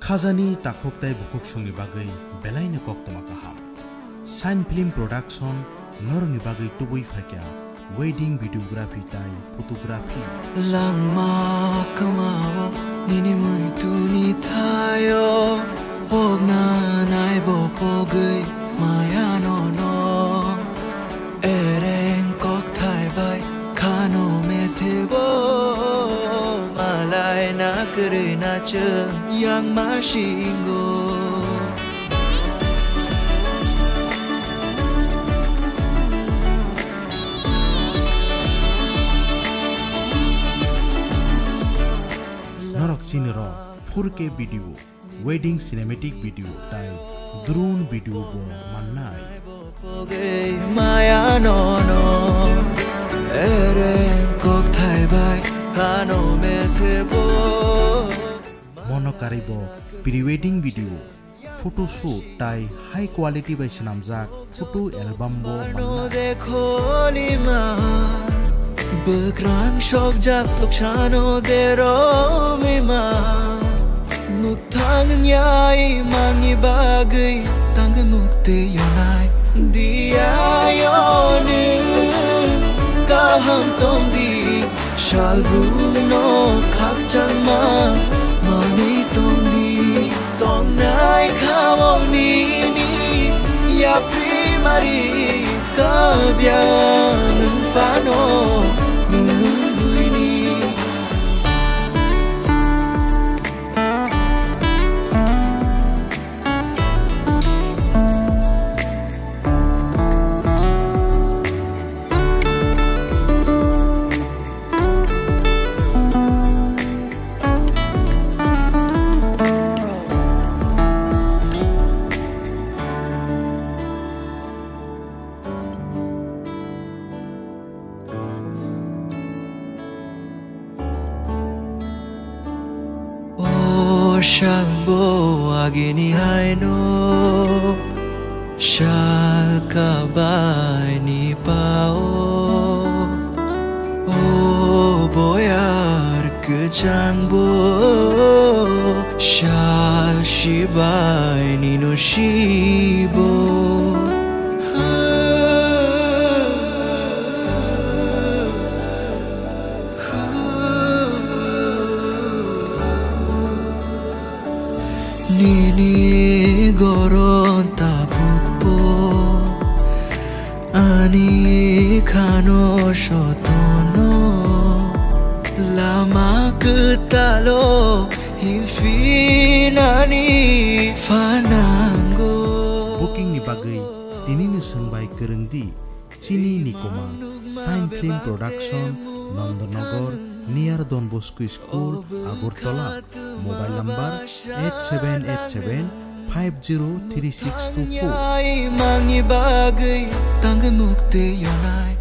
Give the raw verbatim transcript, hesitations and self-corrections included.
Khajani takhuk tei bukhuk songni bagwi belaino koktwma kaham. Shine Film Production norokni bagwi tubui phaikha wedding videography tei photography. Langma kwmao nini muituni thaio, pokna naibo pogwi maya nono. Ereng kokthai bai khano methebo, malai na kwrwi na chwng yang ma singo. Norok chini rw four K video, wedding cinematic video tei drone video bo mannai. Maya nono, ere kokthai bai ano methebo. Bono karwi bo pre-wedding video, photo shoot tei high quality bai swnamjak photo album bo mannai. Dekholi ma, bwkrang sokjak tuksano deromima. Mukthang yai mangni bagwi tangwi mukti yonai. Diya yoni kaham tongdi, salbung no khakchangma manwi tongdi. Tongnai khao nini yapri mari, kabyang wng phano nwng buini. O salbo agini haino, sal kabaini pao. O boyar kwchangbo, sal sibaini no sibo. Nini goron tabukbo ani khano sotono, lama kwtalo himfinani phanango. Booking ni bagwi tinini swng bai kwrwng di. Chini nikoma, Shine Film Production, Nandanagar, near Don Bosco School, Agartala. Mobile number eight seven eight seven five zero three six two four. Mangni bagwi tangwi mukti yonai.